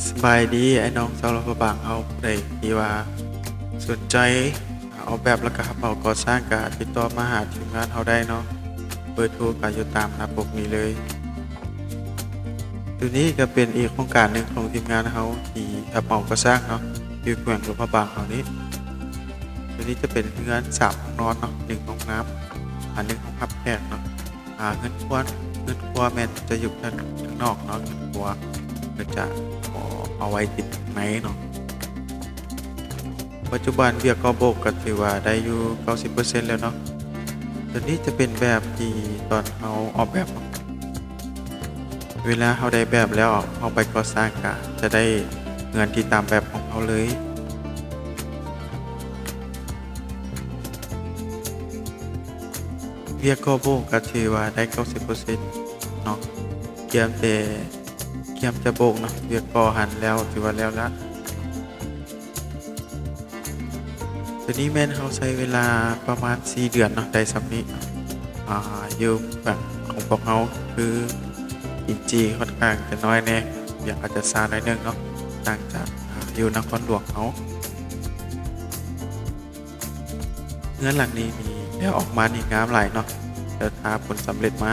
ສະບາຍດີ ອ້າຍນ້ອງຊາວຫຼວງພະບາງເຮົາ ຜູ້ໃດທີ່ວ່າສົນໃຈອອກແບບ ແລ້ວກະຮັບເໝົາກໍ່ສ້າງ ກະຕິດຕໍ່ມາຫາທີມງານເຮົາໄດ້ເນາະ. ເບີໂທກະຢູ່ຕາມໜ້າປົກນີ້ເລີຍ. ໂຕນີ້ກະເປັນອີກໂຄງການໜຶ່ງຂອງທີມງານເຮົາ ທີ່ຮັບເໝົາກໍ່ສ້າງເນາະ ຢູ່ແຂວງຫຼວງພະບາງເຮົານີ້. ໂຕນີ້ຈະເປັນເຮືອນສາມຫ້ອງນອນເນາະ ໜຶ່ງຫ້ອງນ້ຳ ອາ ໜຶ່ງຫ້ອງຮັບແຂກເນາະ. ອາ ເຮືອນຄົວ ເຮືອນຄົວແມ່ນຈະຢູ່ທາງ ທາງນອກເນາະ ເຮືອນຄົວ ເພິ່ນຈະບໍ່ເອົາໄວ້ຕິດຂ້າງໃນເນາະ. ປັດຈຸບັນວຽກກໍ່ໂບກກະຖືວ່າໄດ້ຢູ່ເກົ້າສິບເປີເຊັນແລ້ວເນາະ. ໂຕນີ້ຈະເປັນແບບທີ່ຕອນເຮົາອອກແບບເນາະ ເວລາເຮົາໄດ້ແບບແລ້ວ ເຮົາໄປກໍ່ສ້າງກະຈະໄດ້ເຮືອນທີ່ຕາມແບບຂອງເຮົາເລີຍ. ວຽກກໍ່ໂບກກະຖືວ່າໄດ້ເກົ້າສິບເປີເຊັນເນາະ ກຽມແຕ່ ກຽມຈະໂບກເນາະ ວຽກກໍ່ຫັ້ນແລ້ວ ຖືວ່າແລ້ວລະ. ໂຕນີ້ແມ່ນເຮົາໃຊ້ເວລາປະມານສີ່ເດືອນເນາະ ໄດ້ຊ່ຳນີ້. ອາ ຢູ່ແບບຂອງພວກເຮົາຄືອິນຈີຄ່ອນຂ້າງຈະນ້ອຍແດ່ ວຽກອາດຈະຊ້າໜ້ອຍໜຶ່ງເນາະ ຕ່າງຈາກ ອາ ຢູ່ນະຄອນຫຼວງເຮົາ. ເຮືອນຫຼັງນີ້ນີ້ ແລ້ວອອກມານີ້ງາມຫຼາຍເນາະ ແລ້ວຖ້າຜົນສຳເລັດມາ